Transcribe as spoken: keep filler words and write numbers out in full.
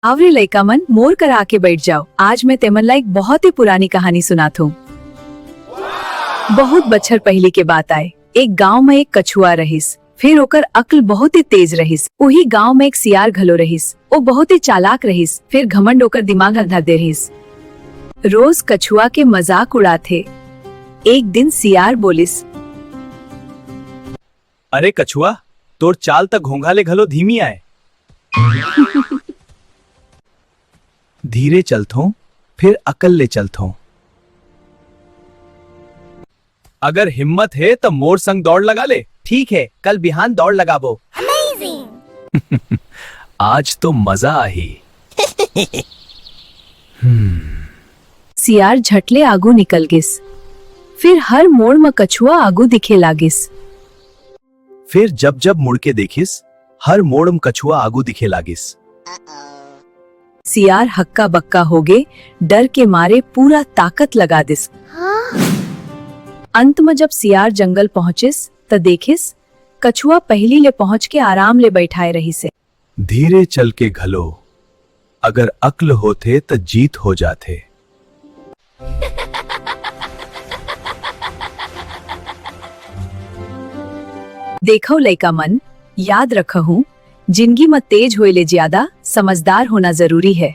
आवरे लइका मन, मोर करा आके बइठ जाव। आज मैं तेमन ला एक बहुत ही पुरानी कहानी सुनात हूँ। बहुत बछर पहिली के बात आय। एक गांव म एक कछुआ रहिस, फेर ओकर अक्ल बहुत ही तेज रहिस। उही गांव म एक सियार घलो रहिस। ओ बहुत ही चालाक रहिस, फेर घमंड ओकर दिमाग ल धर दे रहिस। रोज कछुआ के मजाक उड़ाथे। एक दिन सियार बोलिस, "अरे कछुआ, तोर चाल त घोंघा ले घलो धीमी आय।" "धीरे चलथों, फेर अकल ले चलथों। अगर हिम्मत हे, त मोर संग दौड़ लगा ले।" "ठीक हे, कल बिहान दौड़ लगाबो।" आज तो मजा आही। सियार झट ले आगू निकल गिस। फिर हर मोड़ म कछुआ आगू दिखे लागिस। फिर जब जब मुड़ के देखिस, हर मोड़ म कछुआ आगू दिखे लागिस। सियार हक्का बक्का होगे, डर के मारे पूरा ताकत लगा दिस। अंत म जब सियार जंगल पहुंचिस, त देखिस, कछुआ पहिली ले पहुंच के आराम ले बइठाए रहिसे। धीरे चल के घलो अगर अक्ल होथे, त जीत हो जाथे। देखव लइका मन, याद रखहू, जिनगी म तेज होए ले ज्यादा समझदार होना जरूरी हे।